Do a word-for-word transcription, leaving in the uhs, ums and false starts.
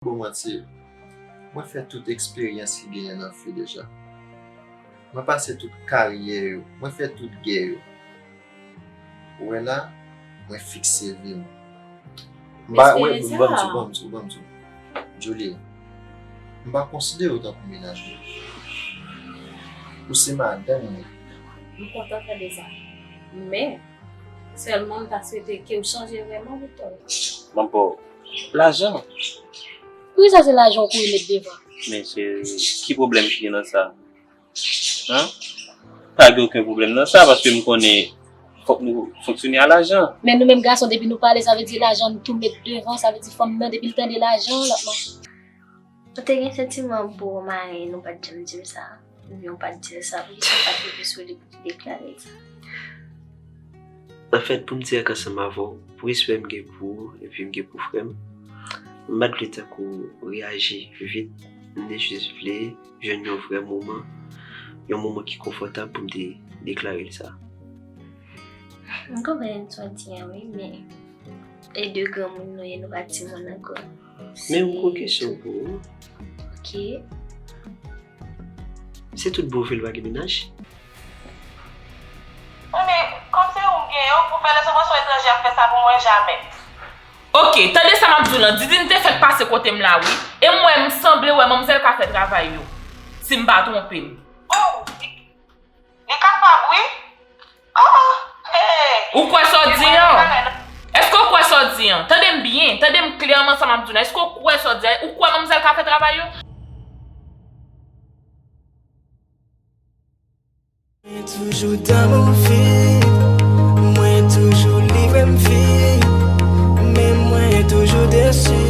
Bon manti, mwen fè tout eksperyans ki genyen nan fi deja. Mwen pase tout karyè yo, mwen fè tout gè yo. Ou wè la, mwen fikse vi m. M pa, wè, ban m di w, ban m di w, ban m di w. Julie, m pa konsidere w tankou mennaj mwen. Ou se madanm mwen. M kontan tande sa. Men, sèlman m ta swete ke w chanje vrèman, Victor. Ban m pa w. Lajan. Poukisa se lajan w kouri met devan? Men cheri, ki pwoblèm ki gen nan sa? An? Pa gen okenn pwoblèm nan sa, paske m konnen fòk nou fonksyone a lajan. Men nou menm gason, depi nou pale, sa vle di lajan nou tou met devan, sa vle di fanm nan, depi l tande lajan, l ap mache. Ou te gen santiman pou ou mari, nou pa t janm di m sa. Oubyen ou pa t di l sa, poukisa w pa t rive sou li pou te deklare l sa? Anfèt, pou m dirèk ansanm avè w, pou respè m gen pou ou epi m gen pou frè m, m pa t vle tankou w reyaji vit, m te jis vle jwenn yon vrè moman, yon moman ki konfòtab pou m te deklare l sa. M konprann sa w di an, wi, men e de granmoun nou ye, nou pa timoun ankò. Men m gon kesyon pou ou. Ok. Se tout bon vre l pa gen mennaj? Wi, men kòm se ou m gen yo, pou fè lèzanfan se yon etranje ap fè sa pou mwen, jamè. Ok, tande sa m ap di w lan. Didine te fèk pase kote m la, wi. E m wè, m sanble wè manmzèl ka fè travay yo. Si m pa twonpe m. Oh, li, li kapab, wi. Oh, oh, hey. Ou kwè sa w di an? Èske w kwè sa w di an? Tande m byen, tande m klèman sa m ap di w lan. Èske w kwè sa w di an? Ou kwè manmzèl ka fè travay yo? Mwen toujou damou fi, mwen toujou livre m fi, men mwen toujou desi.